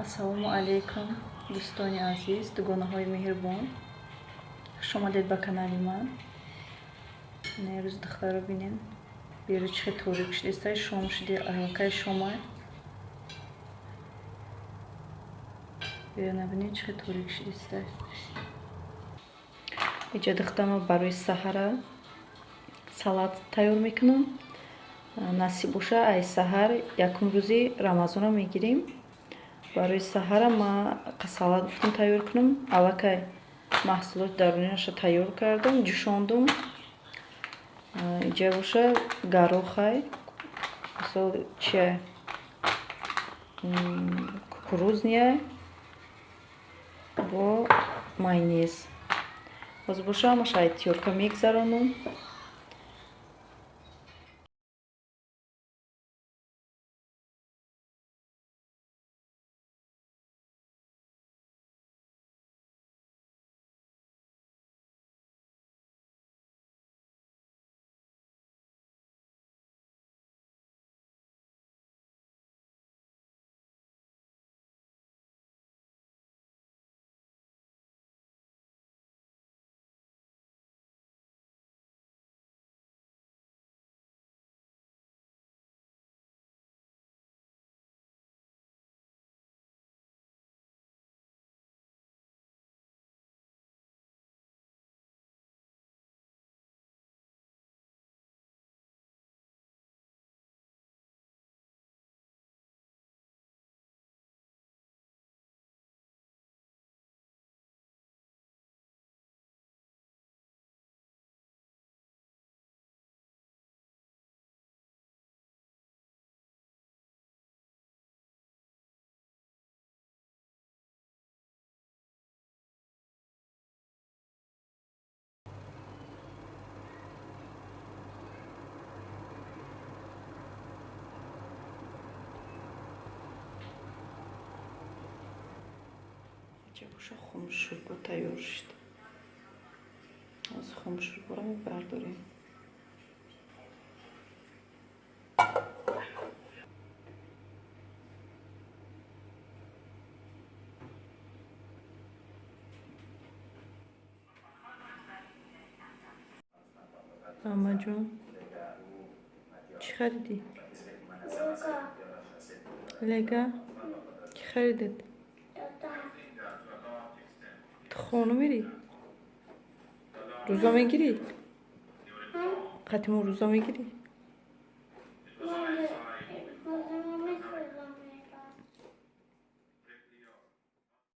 Ассалому алайкум, дӯстони азиз, дугонаҳои меҳрубон. Хуш омадед ба канали ман. Рӯз духтаро бинем. Беру чӣ хел торик шудеста, шом шуде, аллакай шома. Беру набинем чӣ хел торик шудеста. Иҷа духтама барои саҳара салат тайёр мекунам. Насиб боша, ай саҳар якум рӯзи Рамазонро мегирем. Барои саҳара ма салат гуфтам тайёр кунам. Аллакай маҳсулоти даруниашро тайёр кардам, ҷӯшондум. Иҷа боша горохай, мисол чия, кукурузния бо майонез. Ҳозир боша ҳамаша ай тёрка мегзаронам. Боша хумшӯрбо тайёр шуд. Ҳозир хумшӯрборо мебардорем. Амаҷон, чӣ харидӣ? Лега? Кӣ харидед? Ту хона мерӣ? Рӯза мегирӣ? Қатимо рӯза мегирӣ?